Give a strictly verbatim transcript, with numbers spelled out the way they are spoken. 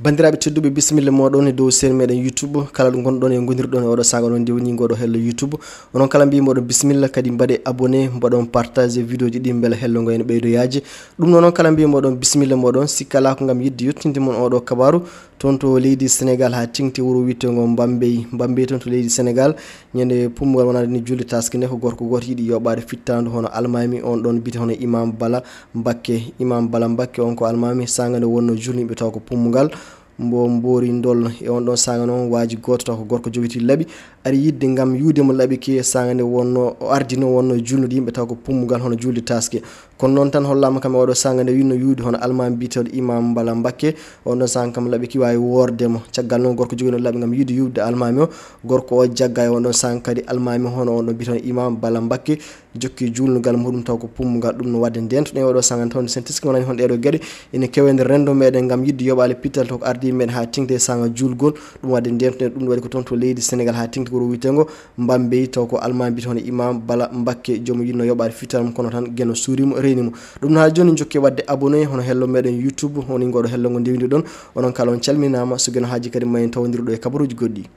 Banndiraaɓe tedduɓe, bisimilla mooɗon e dow seen meɗen YouTube. Kala ɗo ngonɗon e ngondirɗon e oɗo saaga, oɗon ndewni ngoɗo hello YouTube. Onon kala mbiyi moɗon bisimilla, kadi mbaɗe abonné, mbaɗon partage vidéo ji ɗi, mbele hello ngo ene ɓeydo yaaji. Ɗum noon, onon kala mbiyi moɗon bisimilla mooɗon, sikkala ko ngam yidde yettinde mon oɗo kabaru. Toon to leydi Sénégal haa tiŋti wuro wiyetengo Bambey. Bambey toon to leydi Sénégal, ñande pummugal wonande ni julde taske nde, ko gorko gooto yiɗi yoɓaade fittaandu hono almaami on ɗon biyete hono Imam Bala Mbakke. Imam Bala Mbakke on ko almaami, saanga nde wonno julni yimɓe taw ko pummugal. Mbo mboori ndol e on ɗon saanga noon, waaji gooto taw ko gorko jogiti laɓi, ari yidde ngam yuwde mo laɓi ki. Saanga nde wonno, o ardino wonno julnude yimɓe taw ko pummugal hono julde taske. Kono noon tan hollaama kam e oɗo saanga nde winno yuwde hono almaami biyeteeɗo Imam Bala Mbakke. On ɗon saanga kam laɓi ki waawi woorde mo. Caggal noon gorko jogino laɓi ngam yiɗde yuwde almaami o. Gorko o jagga e on ɗon saanga kadi almaami hono on ɗon biyeteeɗo Imam Bala Mbakke. Jokki juulnugal muɗum taw ko pummugal. Ɗum no waɗde ndeentuɗen e oɗo saanga nde, tawde sen teski wonani hon ɗeɗo geɗe ene kewe nder renndo meɗen ngam yiɗde yoɓaale pittal taw ko ardi meɗen haa tiŋti e saanga juulgol. Ɗum waɗde ndeentuɗen, ɗum waɗi ko toon to leydi Sénégal haa tiŋti wuro wiyetengo Bambey, taw ko almaami biyeteeɗo hono Imam Bala Mbakke, joom yinno yoɓaade fittaandu mum, kono tan Geno suuri mo, reeni mo. Ɗum no haa jooni jokke waɗde abonné hono hello meɗen YouTube, woni ngoɗo hello ngo ndewindiɗon. Onon kala on calminaama, so Geno haaji kadi ma en tawndir ɗo e kabaruuji goɗɗi.